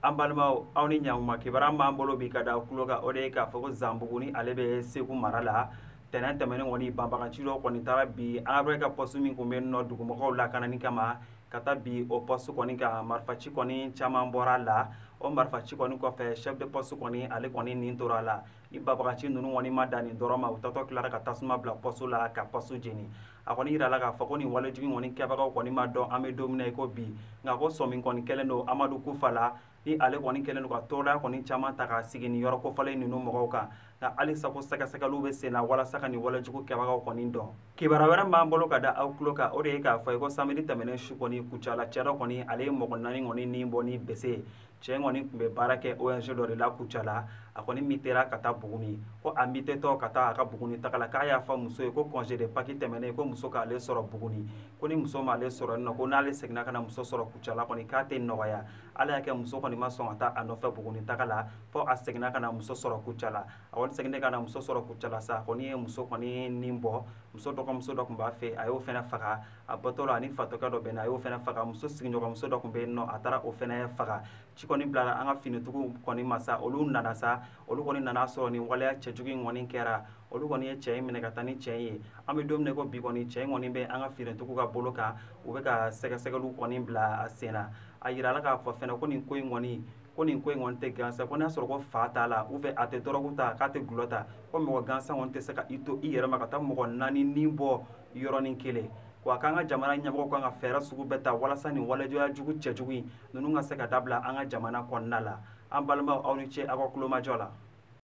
An balimaw, aw ni ɲankuma. Kibaruya b'an bolo bi ka da tulo kan, o de ye k'a fɔ ko Zanbuguni, ale bɛ Segu mara la, tɛnɛn tɛmɛnen kɔni, banbagaci dɔ kɔni taara bi an ka poste min tun bɛ yen nɔ dugumɔgɔw lakanani kama, ka taa bi o poste kɔni kan. Marifaci kɔni caman bɔra a la. O marifaci kɔni kɔfɛ, chef de poste kɔni, ale kɔni nin tora a la. Ni banbagaci ninnu kɔni ma dan nin dɔrɔn ma, u taatɔ tilara ka tasuma bila poste la ka poste jeni. A kɔni yirala k'a fɔ ko nin walejugu kɔni kɛbagaw kɔni ma dɔn an bɛ don min na i ko bi. Nka ko sɔmi kɔni kɛlen don Amadu Kufa la, ni ale kɔni kɛlen don ka tɔɔrɔya kɔni caman ta k'a sigi nin yɔrɔ kofɔlen ninnu mɔgɔw kan. Nka halisa ko sɛgɛsɛgɛliw bɛ sen na walasa ka nin walejugu kɛbagaw kɔni dɔn. Kibaruya wɛrɛ b'an bolo ka da aw tulo kan, o de ye k'a fɔ ye ko samedi tɛmɛnen su kɔni, Kucala cɛ dɔ kɔni, ale ye mɔgɔ 4 kɔni ni bɔ ni bese. Cɛ kɔni tun bɛ baara kɛ ONG dɔ de la Kucala. A kɔni mitera ka taa Buguni. Ko a mitetɔ ka taa a ka Buguni taga la, k'a y'a fɔ muso ye ko congé de Pâques tɛmɛnen, ko muso k'ale sɔrɔ Buguni. Ko ni muso m'ale sɔrɔ yen nɔ, ko n'ale seginna ka na muso sɔrɔ Kucala kɔni, k'a tɛ nɔgɔya. Ala y'a kɛ, muso kɔni ma sɔn ka taa a nɔfɛ Buguni taga la, fo a seginna ka na muso sɔrɔ Kucala. A kɔni seginnen ka na muso sɔrɔ Kucala sa, a kɔni ye muso kɔni nin bɔ. Muso dɔgɔmuso dɔ tun b'a fɛ, a y'o fɛnɛ faga. A bɔtɔ la, ani fatɔkɛ dɔ bɛnna, a y'o fɛnɛ faga. Muso sigiɲɔgɔnmuso dɔ tun bɛ yen nɔ, a taara o fɛnɛ faga. Ci kɔni bilara an ka finitigiw kɔni ma sa, olu nana sa, olu kɔni nana sɔrɔ nin waleya cɛjugu in kɔni kɛra. Olu kɔni ye cɛ in minɛ ka taa ni cɛ in ye. An bɛ don min na ko bi kɔni, cɛ in kɔni bɛ an ka finitigiw ka bolo kan, u bɛ ka sɛgɛsɛgɛliw kɔni bila a sen na. A yirala k'a fɔ fɛnɛ ko nin ko in kɔni, ko nin ko in kɔni tɛ gansan, ko n'a sɔrɔ ko fa t'a la, ou bien a tɛ dɔrɔgu ta, k'a tɛ gulɔ ta, ko mɔgɔ gansan kɔni tɛ se ka i to i yɛrɛ ma ka taa mɔgɔ 4 ni bɔ yɔrɔnin kelen. Wa k'an ka jamana ɲɛmɔgɔw kan ka fɛɛrɛ sugu bɛɛ ta walasa nin walejuguya jugu cɛjugu in ninnu ka se ka dabila an ka jamana kɔnɔna la. An balimaw, aw ni ce aw ka kulomajɔ la.